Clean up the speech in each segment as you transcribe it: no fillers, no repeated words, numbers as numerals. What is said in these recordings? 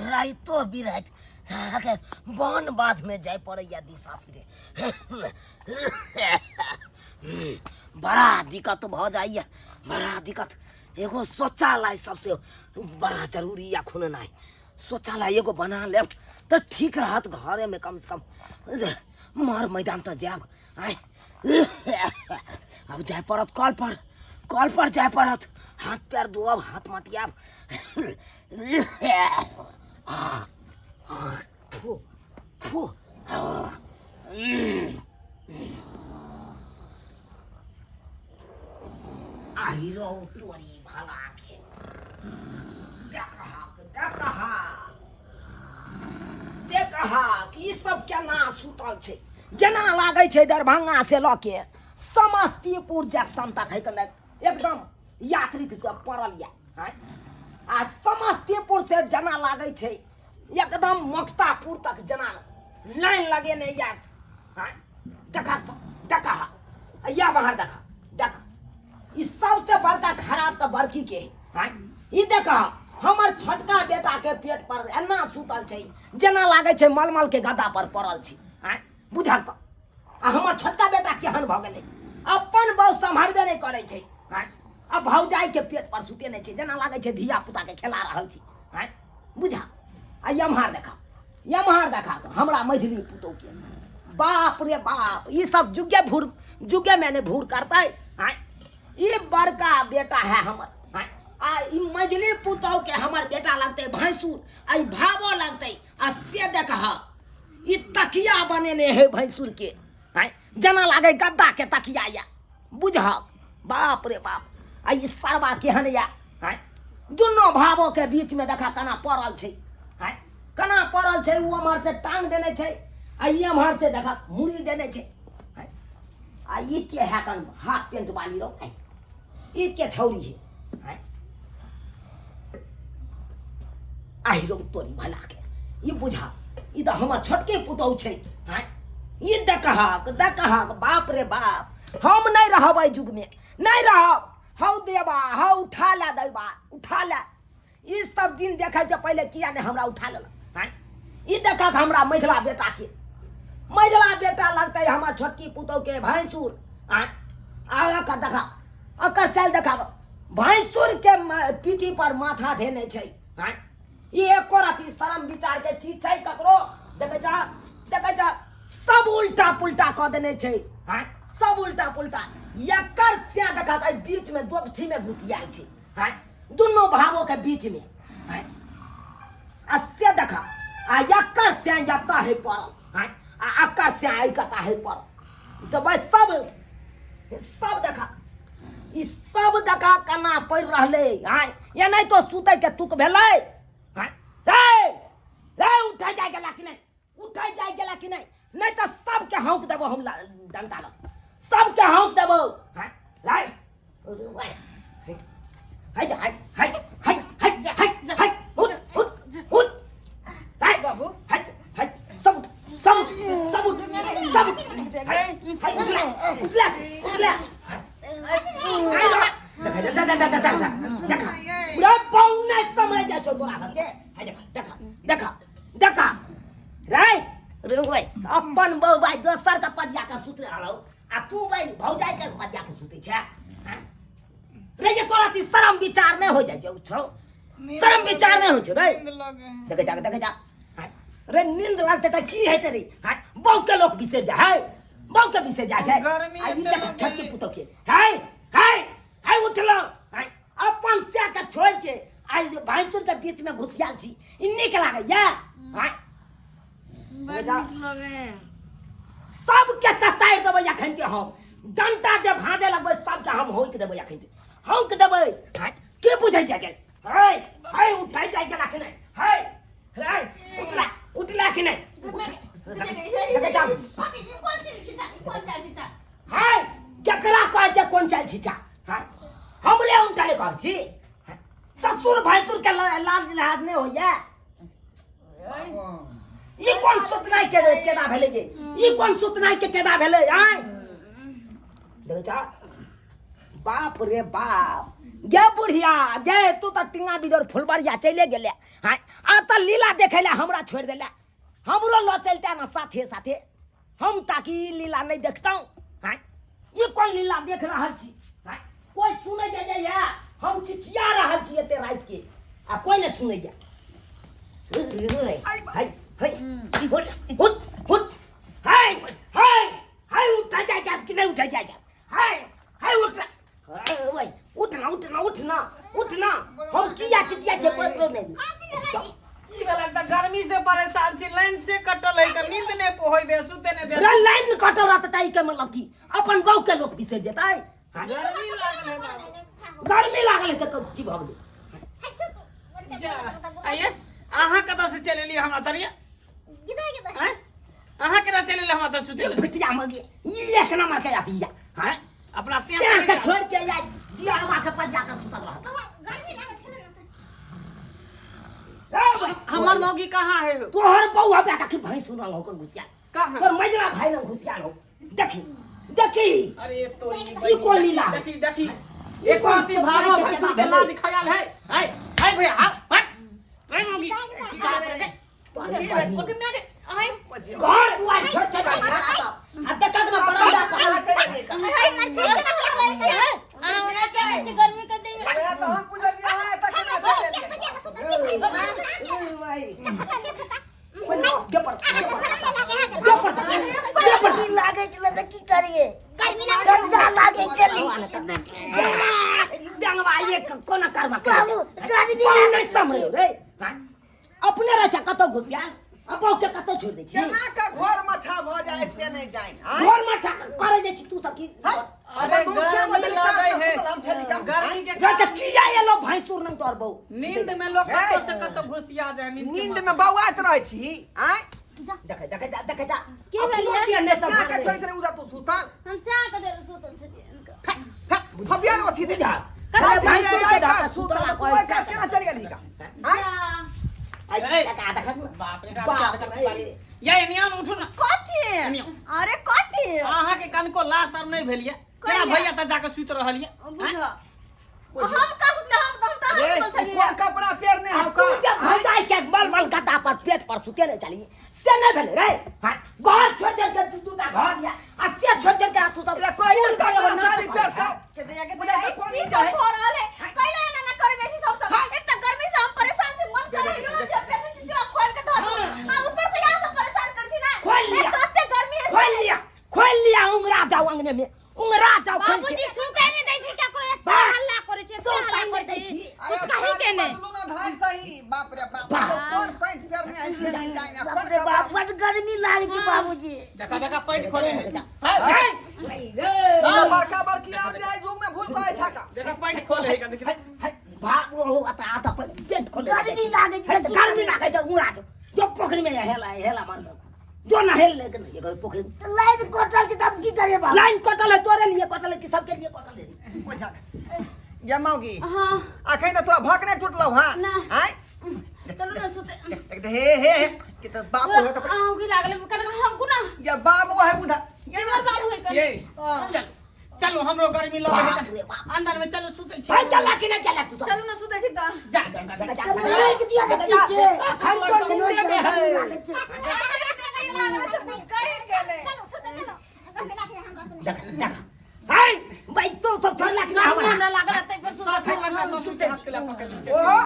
राइतो बिराति सालाके वन बाधमे जाय पड़ैया दिशा फिरे। बड़ा दिक्कत भऽ जाइया, बड़ा दिक्कत। एगो शौचालय सबसे बड़ा जरूरी या खुननाइ। शौचालय एगो बना लेब तऽ ठीक रहत घरेमे, कम से कम मर मैदान तऽ जायब। आँय, अब जाय पड़त कल पर, कल पर जाय पड़त। हाथ पैर धोअब, हाथ मटियाब। थू थू। आहि रौ तोरी भला के, देखहक देखहक देखहक, ई सब केना सुतल छै। जेना लागै छै दरभंगा से लऽ के समस्तीपुर जंक्शन तक है कने एकदम यात्रीक सब पड़ल या। आँय, आ समस्तीपुर से जेना लागै छै एकदम मोक्तापुर तक जेना लाइन लगेने या। आँय, देखा तऽ, देखा या बाहर देखा देखा। ई सबसे बड़का खराब तऽ बड़की के है। आँय, ई देखा हमर छोटका बेटा के पेट पर एना सुतल छै जेना लागै छै मलमल के गद्दा पर पड़ल छी। आँय, बुझल तऽ? आ हमर छोटका बेटा केहन भऽ गेलै, अपन बहु सम्हारबे नहि करै छै। आँय, आ भौजाई के पेट पर सुते नहि छै, जेना लागै छै धिया पुता के खेला रहल छी। आँय, बुझा? आ यमहार देखा, यमहार देखा हमरा मझली पुतोह के, बाप रे बाप, ई सब जुगे भूर जुगे में ने भूर करतै। आँय, ई बड़का बेटा है हमर। आँय, आ ई मझली पुतोह के हमर बेटा लगतै भैंसुर, आ ई भावो लगतै। आ से देखह, ई तकिया बनेने है भैंसुर के। आँय, जेना लागै गद्दा के तकिया या। बुझहक, बाप रे बाप। आ ई सरबा केहन या? आँय, दुनू भावो के बीच में देखा केना पड़ल छै। आँय, केना पड़ल छै। ओ एम्हर से टांग देने छै आ ई एम्हर से देखा मुड़ी देने छै। आँय, आ ई के है कन हाफ पेंट वाली रो? आँय, ई के छौरी है? आँय, आहि रौ तोरी भला के, ई बुझा, ई तऽ हमर छोटके पुतहु छै। आँय, ई देखहक देखहक, बाप रे बाप, हम नहि रहब एहि युगमे, नहि रहब। हौ देबा, हौ उठा ले देबा, उठा ले। ई सब दिन देखै से पहिले किया नहि हमरा उठा लेलक? आँय, ई देखक हमरा मझिला बेटाके, मझिला बेटा लगतै हमर छोटकी पुतहुके भैंसुर। आँय, आ एकर देखा, एकर चालि देखा, भैंसुर के पीठी पर माथा धेने छै। आँय, ई एको रति शरम विचार के चीज छै ककरो? देखै छ, देखै छ, सब उल्टा पुल्टा कऽ देने छै। आँय, सब उल्टा पुल्टा। एकर से देखा एहि बीच में दोगठी में घुसियाल छै। आँय, दुनू भावो के बीच में। आँय, आ से देखा, आ एकर से एतऽ है पड़ल। आँय, आ एकर से एहि कता है पड़ल। तऽ बस सब सब देखा, ई सब देखा केना पड़ि रहलै। आँय, या नहि तो सुतै के तुक भेलै? आँय, रे रे, उठै जाय गेला कि नहि? उठै जाय गेला कि नहि? नहि तऽ सबके हौंक देबो हम डंटा लग, सबके हौंक देबो। आँय, रे हाय हाय हाय हाय हाय हाय हाय, उठ उठ उठ, हाय बाबू, हाय हाय, सब उठ, सब उठ, सब उठ, सब उठ, हाय हाय, उठला उठला उठला। हाय रो, देखा देखा देखा देखा देखा, पूरा पौने समय जाइ छौ तोरा सबके। हाय देखा देखा देखा देखा रे रे, अपन बौआ दोसर के पजिया के सुत रहलौ आ तू भाई भौजाई के पजिया के सुतै छै। रे, ये तोरा ती शरम विचार नहि हो जाइ छै छौ? शरम विचार नहि होइ छै रे? देखे जा, देखे जा रे, नींद लगतै तऽ की हेतै रे? बहू के लोक बिसरि जाइ है, बहू के बिसरि जाइ छै। आ ई देख छटकी पुतोह के, है है है, उठलौ अपन से के छोड़ के आइ जे भैंसुर के बीच में घुसियाल छी, ई नीक लागैया? बड़ नीक लगे। सबके ततारि देबै अखन के हम डंटा जे भाँजे लगबै, सबके हम होंक देबै अखन के, होंक देबै। के बुझै छै गेल? है है, उठै जाइ गेला कि नहि? है है, उठला उठला कि नहि? देखै जा। है, केकरा कहै छै कोन चालि छिछा? है, हमरे उनटाले कहै छी? ससुर भैंसुर के लाज लिहाज नहि होइया? ई कोन सुतनाइ के केना भेलै जे? ई कोन सुतनाइ के केना भेलै? आय देखै छ, बाप रे बाप, गे बुढ़िया गे, तू तऽ टिंगा बिजोर फुलबरिया चले गेले। हाँ, आ तऽ लीला देखे ला हमरा छोड़ देले। हमरो ल चलते ना साथे साथे, हम ताकि ई लीला नहीं देखता हूँ। हाँ, ये कोन लीला देख रहल छी? हाँ, कोई सुनै जे जे या हम चिचिया रहल छी एते रात के, आ कोई नहीं सुनै जा। हाय हाय, हुट हुट हुट, हाय हाय हाय, उठ जा जा कि नहीं उठ जा जा, हाय हाय, उठ ओए, उठ ना उठ ना उठ ना उठ ना, हम किया चिचिया छे? कोई कोई नहीं। की भेल? तऽ गर्मी से परेशान छी, लाइन से कटल है तऽ नींद नहि होय दे, सुते नहि दे। रे, लाइन कटल रहत ताई के मतलब की अपन बहू के लोक बिसरि जेतै? हाँ? गर्मी लागल है बाबू। गर्मी लागल है तऽ की भऽ गेलै? जा आइए, अहाँ कतऽ से चलि एलियै हमरा तरिया? आँय, अहाँ केना चलि एलियै हमरा तऽ सुते लए? भुटिया मगे ई एक नंबर के आती या। हां, अपना से के छोड़ के या दियारवा के पजिया के सुतल रहत। हमर मौगी कहाँ है? तोहर बउआ बेटा की भैंस सुनल हो कोन घुसिया? कहाँ? तोर मजरा भाई न घुसियाल हो। देखी देखी। अरे तो ई कोन लीला है? देखी देखी, ई एक कोन बाती भागो केना भैंसुर के भेलै? लाज ख्याल है। है है भैया, हाँ हट रे मौगी। घर दुआर छोड़ छोड़ के आ देखत में बरंडा पर। गर्मी के दिन में तो हम पूछलिए अहाँ एतऽ केना चलि एलियै? के पर के पर के पर लागै छलै तऽ की करियै, ठंडा लागै छलै। डंगवा ये कोना करवा? बाबू, गर्मी कोन लागै नहि समझो रे। हाँ? अपने रह छै कतौ घुसियाल आ बहू के कतौ छोड़ दै छी। केना के घर मठा भऽ जाइ से नहि जानि, आँय? घर में करे जाइ छी तू सब की? अरे अपन दुनू श्याम गर्मी छली, लागै कात है। मे सुतल हम छली का? गर्मी के रे तऽ किया एलो भैंसुर नंग तोहर बहू? नींद में लोग हे। कतौ से कतौ घुसिया जाए नींद के नींद मारे। में बौआइत रहै छी, आँय? देखे देखे जा, देखे जा। की भेलै? अपनो के नहि श्या के सम्हारले। छोड़ि देले उड़ा तू सुतल। हम से के देर सुतल छलियै। भबिया रे सीधे बुझा। अरे भैंसुर के दाता सुतल सुतल तू कोई का केना चलि गेलही का, आँय? आई ए। देखा देखा। बाप रे बाप बाप रे। या एनिया में उठू ना। कथी? एनिया। अरे कथी? अहाँ के कनको लाश आर नहि भेल ये? केना कहिया? भैया तऽ जाके सुति रहल ये? बुझ, हम का सुतले? हम हम तऽ रे, सुतल ई छलियै। कोन कपड़ा पहिरने हौ तू का? जब भंसाई के मल मल गद्दा पर पेट पर सुते नहीं चली से नहीं भेलै रे। हाँ, घर छोड़ छोड़ के दू दूटा घर या आ से छोड़ छोड़ के आ तू सब रे, कोई ना कोन कपड़ा करबो साड़ी नाटक पहिर करे? के बुझा बुझा के कोन ई ई सब जाए भऽ रहल है। कैला एना ना करे जाइ छी सब सब? एक तऽ गर्मी से हम परेशान छी, मन करे है रोज जे पेन छी से खोल के धऽ दू, आ ऊपर से यहाँ सब परेशान कर छी ना। खोल लिया। एक तऽ एते गर्मी है। खोल लिया, खोल लिया, उंगरा जाओ अंगने में, उंगरा जाओ खोल के। बाबूजी सुतै नहि दै छै केकरो, एते बा। हल्ला करै छै, एते सुतै हल्ला नहि करै दै छै, छी। कुछ कही के नहि। बदलू ना धाय सही, बाप रे बाप। बाप। तो कोन पैंट पहिरने है से नहीं जाने, बाप कोन रे कपड़ा बाप, बड गर्मी लागै छै बाबूजी। देखा देखा, पैंट खोले है। हे, रे। ई बड़का बड़की आर जाय युग में भूल कहै छा का? देखा, पैंट खोले है का देखी। हे, भाग वो आता आता पर पेट खोले। गर्मी लागै छै हे, तऽ की गर्मी लागै छै, उंगरा जाओ जो पोखरी में, हेला हेला मार दो जो ना हेल ले के पोखरी में। लाइन कटल छै तऽ हम की करियै बाबू? लाइन कटल है तोरे लिए कटल है कि सबके लिए कटल है? कोइ झा गे मौगी। हाँ। अखन तऽ तोरा भक नहि टूटलौ? हाँ। ना। आँय? चलू ने सुते। एक हे हे हे कि तो बाबू है तो अहूँ की लागल कन हम कोना ये बाबू है उधर ये हमर बाबू है कन। ये चल चलो, हमरो गर्मी लगे है। बाप रे बाप। अंदर में चलो, सुते छी। भाई चला कि नहीं चला तू सब? चलू ने सुतै छी तऽ। जा जा जा, जा। कनी रोकि दिअ ने पीछे। हम तो नींदे में है। गर्मी लागै छै। देख देख, हाय भाई तो सब छोड़ला कि ना? गर्मी हमरा हमरा लागल तै पर सुतल। ससुर लगता, ससुर के हाथ के ला पकड़ ले। ओहो,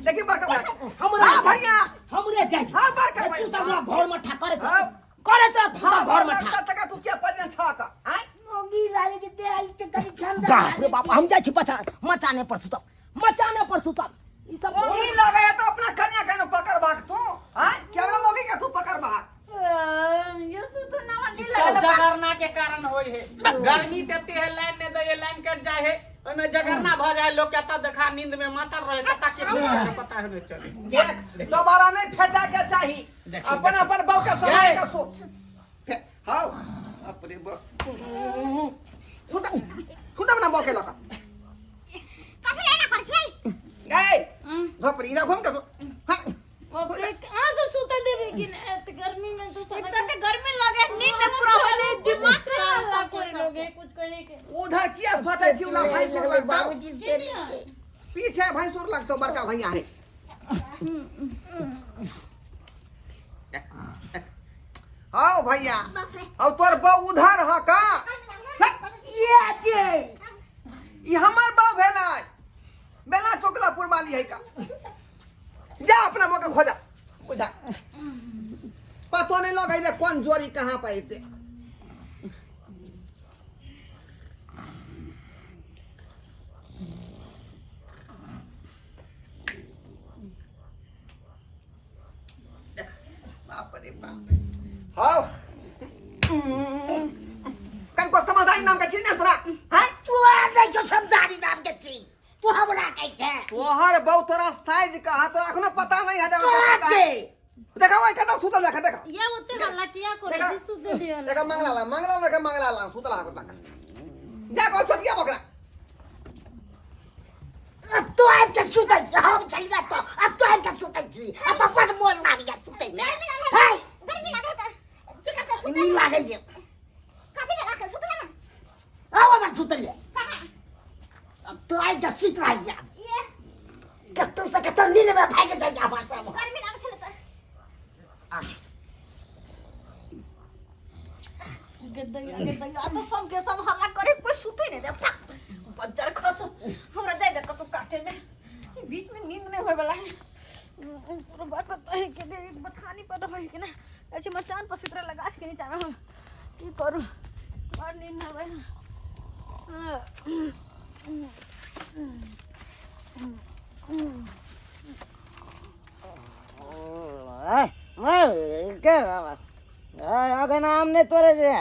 देखी बड़का भाई। हमरा हाँ भैया। हमरे जाय। हाँ बड़का भाई। तू सब घर में ठा करे हाँ। करे तो तू हाँ सब घर में ठा। तक तू क्या पजन छ का, आँय? मौगी लागै छै देह आइ तऽ कनी ठंडा बाप रे लागै बाप छै। हम जाइ छी बचा मचाने पर सुतब, मचाने पर सुतब ई सब। मौगी लगे है तो अपना कन्या के पकड़ भाग तू, आँय? कैमरा मौगी के तू पकड़ भाग। यो सुतू ना नहीं सब लागल। जगरना के कारण होय है। गर्मी तते है, लाइन नहीं दे, लाइन कट जाए है, ओहिमे जगरना भ जाए लोग के, तब देखा नींद में मातल रहे, कता के घुमा के पता है नहीं चले। देख, दोबारा नहीं फेटा के चाही। देखी, अपन अपन बहू के समय ये। के सो हाउ अपने ब खुद खुद अपना बहू के लका। कथी लेना कर छै? ए घपरी इधर घूम के सो। हाँ। बाप रे, अहाँ सब सुतल देबै। लेकिन एत गर्मी में तो एक तो गर्मी लगे नींद नहीं पूरा होय है, दिमाग खराब हल्ला करे लोगे कुछ कहे के उधर किया सोचै छी उला भैंसुर लगतौ बाबूजी से पीछे भैंसुर लगतौ बड़का भैया है आओ भैया आओ तोर बहू उधर ह का ये जे ई हमर बहू भेलै बेला चौकलापुर वाली है का जा अपना बहू के खोजा बुझा पतो नहीं लगे जे कौन जोड़ी कहाँ पे से बाप रे बाप हाउ कनको समझदारी नाम का चीज नहीं तोरा हैं तू आ नहीं जो समझदारी नाम के चीज तू हमरा कहै छै तोहर बहु तोरा साइज कहा तोरा अखनो पता नहीं है तू आ छै देखा ओए कतौ सुतल देखा देखा ये ओते हल्ला किया करे देखा। छी सुते दियो ना देखा मंगला ला मंगला ला मंगला ला सुतला हा तक जा को छोटिया बकरा तू आबि के सुतै छी हम चलि तो आ तू आबि के सुतै छी आ तो बड मोन लागैया सुतै मे है गर्मी लागत है की करते सुतल नींद लागैया कथी में राखे सुतल ना आउ हमर सुतैया अब तू आबि के सुति रहैया ये कतौ से कतौ नींद मे भागि जाइया हमर सब गर्मी लागै छलै तऽ गदैया गदैया तो सबके सब हल्ला करे कोई सुते नहीं दे फक बज्जर खस हमरा जाय दे कतौ काते में ई बीच में नींद नहीं होय वाला है पूरा बात बताए के दे बथानी पर रहे के ना ऐसे मचान पर सुतरे लगा के नीचा में हम की करू बड़ नींद आवे अखन आम नहि तोड़ै छै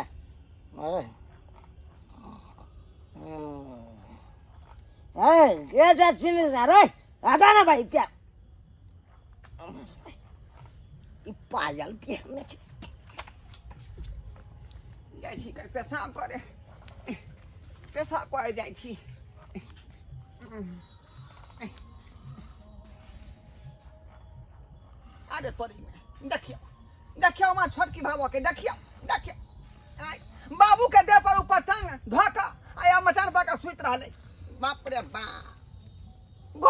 के छै चिन्ह रे हटा ना भाइ क्या ई पायल केहने छै जाइ छी कर पेशाब करे पेशाब करे जाइ छी अरे तोरी में देखियो देखियो माँ छोटकी भावो के देखियो देखियो आय बाबू के देह पर ऊपर टांग धऽ कऽ आया मचान पर के सुति रहलै बाप रे बाप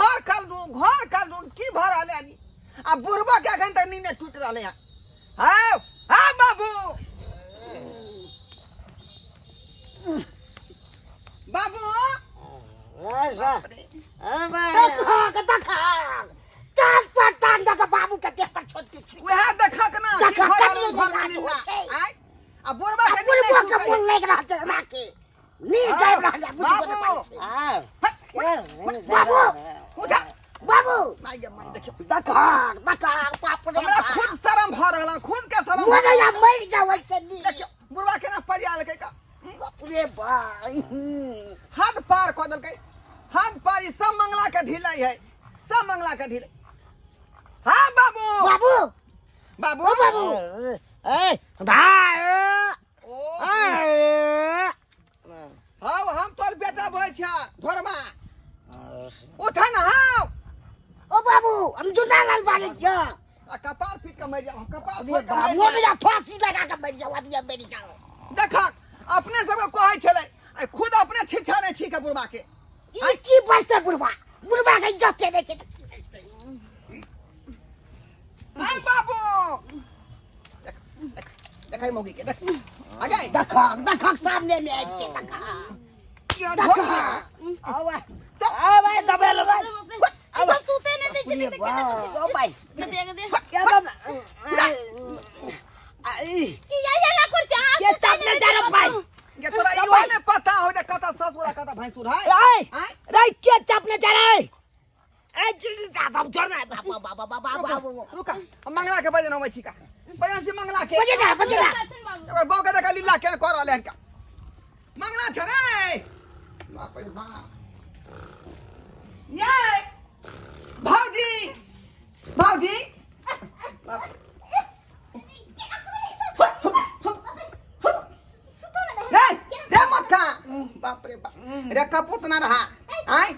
घर कल दू घर कल दू की भऽ रहलै हन आ बुढ़बा के एखन तक नींद टूटि रहलै हन हौ हौ बाबू बाबू देखो देखो टांग पर टांग दऽ के बाबू के देह पर छोटकी छी वएह देखक ना की देखक, भऽ कनियो रहल घर में नहि नीला होइ छै। आय आ बुढ़बा आ के नींद बुढ़बो के टूटै मोन लागि रहल छै हमरा के नींद हँ, आबि रहल छै बुझबो नहि बाबू। पारै छै बाबू बाबू उठा बाबू माय गे माय देखियौ देखो देखो बाप रे हमरा बाप। खुद शरम भऽ रहल हन खुद के शरम मोन या मरि जाओ ऐसे नींद देखियौ बुढ़बा केना परिया लेलकै का बाप रे बाप हद पार कऽ देलकै हद पार ई सब मंगला के ढिलै है सब मंगला के ढिलै हाँ बाबू बाबू बाबू ओ बाबू भाइ ओ हाँ हम तोर बेटा भइ छ घरमा उठ न हाँ ओ बाबू हम जुना लाल बाजै छियै आ कपार पीट के मरि जाओ कपार अरे फोड़ के बाप मरि मोन जाओ या फांसी लगा के मरि जाओ अभी हम मरि जाओ देखक अपने सबके कहै छलै आ खुद अपने छिछा नहि छी के बुढ़बा के ई की बजतै बुढ़बा बुढ़बा के इज्जत नहि छै तऽ की बजतै आय बाबू देख देख देखै मौगी के देख आ जाय देखक देखक सामने में आबि के देखक देखक आबै दबेल भाइ सब सुते नहीं दै छलै अरे बाप ओ भाइ दे दे के दब कि या या ना कर चाह के चापने जा रे भाइ ये तोरा इहो ने पता हो जे कत ससुर आ कत भैंसुर है ए आय रे के चापने जा रे ए जुड़ी जा सब जोरना बाबा बाबा बाबा बाबा रुका हम मंगला के बजन होबै छी का बजन छी मंगला के बजे ना बजे ना ओकर बाप के देखा लीला के कर रहले हन का मंगला छ रे बाप रे बाप ये भौजी भौजी रे रे मटका बाप रे बाप रे कपूत ना रहा आय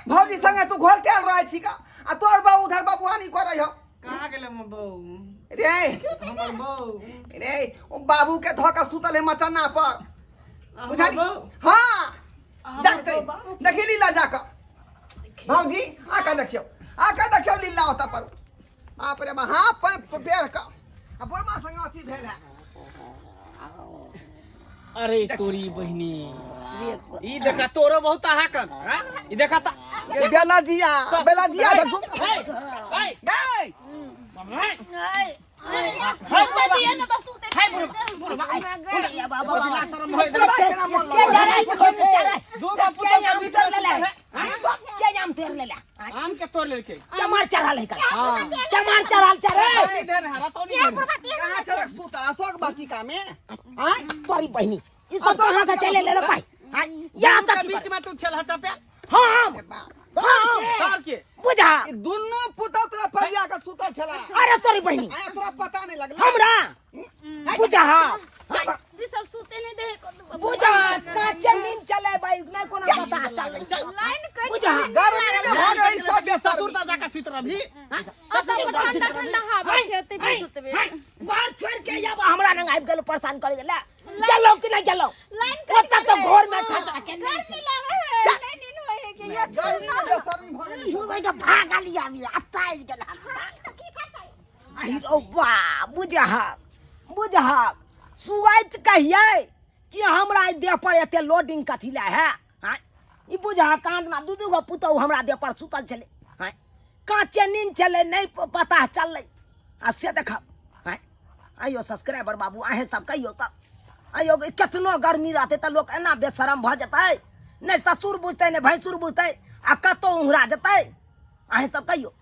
भौजी संगे तू घोल तेल रहै छी का आ तोर बाबू उधर बबुआनी करै हो कहाँ गेलै हमर बहू? रे हमर बहू रे ओ बाबू के धऽ के सुतल है मचाना पर हमर बुझाली बहू हाँ जाते देखी लीला जाकर भाऊजी आका देखियो आका देखियो लीला होता पर बाप रे बा हाँ पेड़ का आ बुढ़वा संग अथी भेल है अरे तोरी बहिनी ई देखा तोरो बहुत हाकन हाँ? ई देखा ता ये बेला जिया बेला जिया से घूम हे, हे, गए सुते दिए ना तो सुते हे, बुढ़वा, बुढ़वा, या बाबा बदला शरम होय के जा रहा है के जा रहा है दू गो पुतौ के बीच में सुतल है। के आम तोड़ लेला आम के तोड़ लेलकै चमार चढ़ल है हाँ। चमार चढ़ल चढ़ल रतौनी देन है रतौनी देन है। कहाँ चलक सुता अशोक बाटिका में आय तोरी बहिनी ई सब कहाँ से चले ले रे भाई हाँ, यहाँ आम के तक बीच में तू छल चपेल हाँ ए बाप। हाँ सर के बुझा ई दुनू पुतौ तोरा परिया के सुतल छला अरे तोरी बहिनी आय तोरा पता नहीं लगला हमरा बुझा ई सब सुते नहीं दे को बुझा काचे नींद चले भाई नहीं कोनो पता चले लाइन कट बुझा गर्मी में भऽ गेलै सब ससुर बेसर ता जाके सुत रहबी हाँ? सब ठंडा ठंडा हवा छै ओते भी सुतबे घर छोड़ के आब हमरा नंग आबि गेल परेशान करे गेल गेलौ कि नहीं गेलौ लाइन ओतऽ तऽ घर में ठंडा के नहीं गर्मी लागे है नहीं नींद होय है कि ये गर्मी में बेसरमी भऽ गेलै ई होय के भागल या मी अत्ता आइ गेल अहि रौ बा बुझा बुझा सुआइत कहियै कि हमरा एहि देह पर एते लोडिंग कथी लए है आँय? ई बुझा कान में दू दू गो पुतहु हमरा देह पर सुतल छलै आँय? काँचे नींद छलै नहि पता चललै आ से देखब आँय? आइयो सब्सक्राइबर बाबू अहें सब कहियौ तऽ आइयो केतनो गर्मी रहतै तऽ लोक एना बेशरम भऽ जेतै नहि ससुर बुझतै नहि भैंसुर बुझतै आ कतौ उहरा जेतै अहें सब कहियौ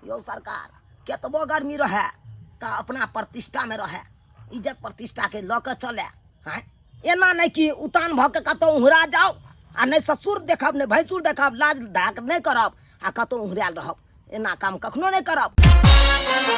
यौ सरकार केतबो गर्मी रहै तऽ अपना प्रतिष्ठामे रहै इज्जत प्रतिष्ठाके लऽ कऽ चलै आँय एना नहि कि उतान भऽ कऽ कतौ उहरा जाउ आ नहि ससुर देखब नहि भैंसुर देखब लाज धाक नहि करब आ कतौ उहरायल रहब एना काम कखनो नहि करब।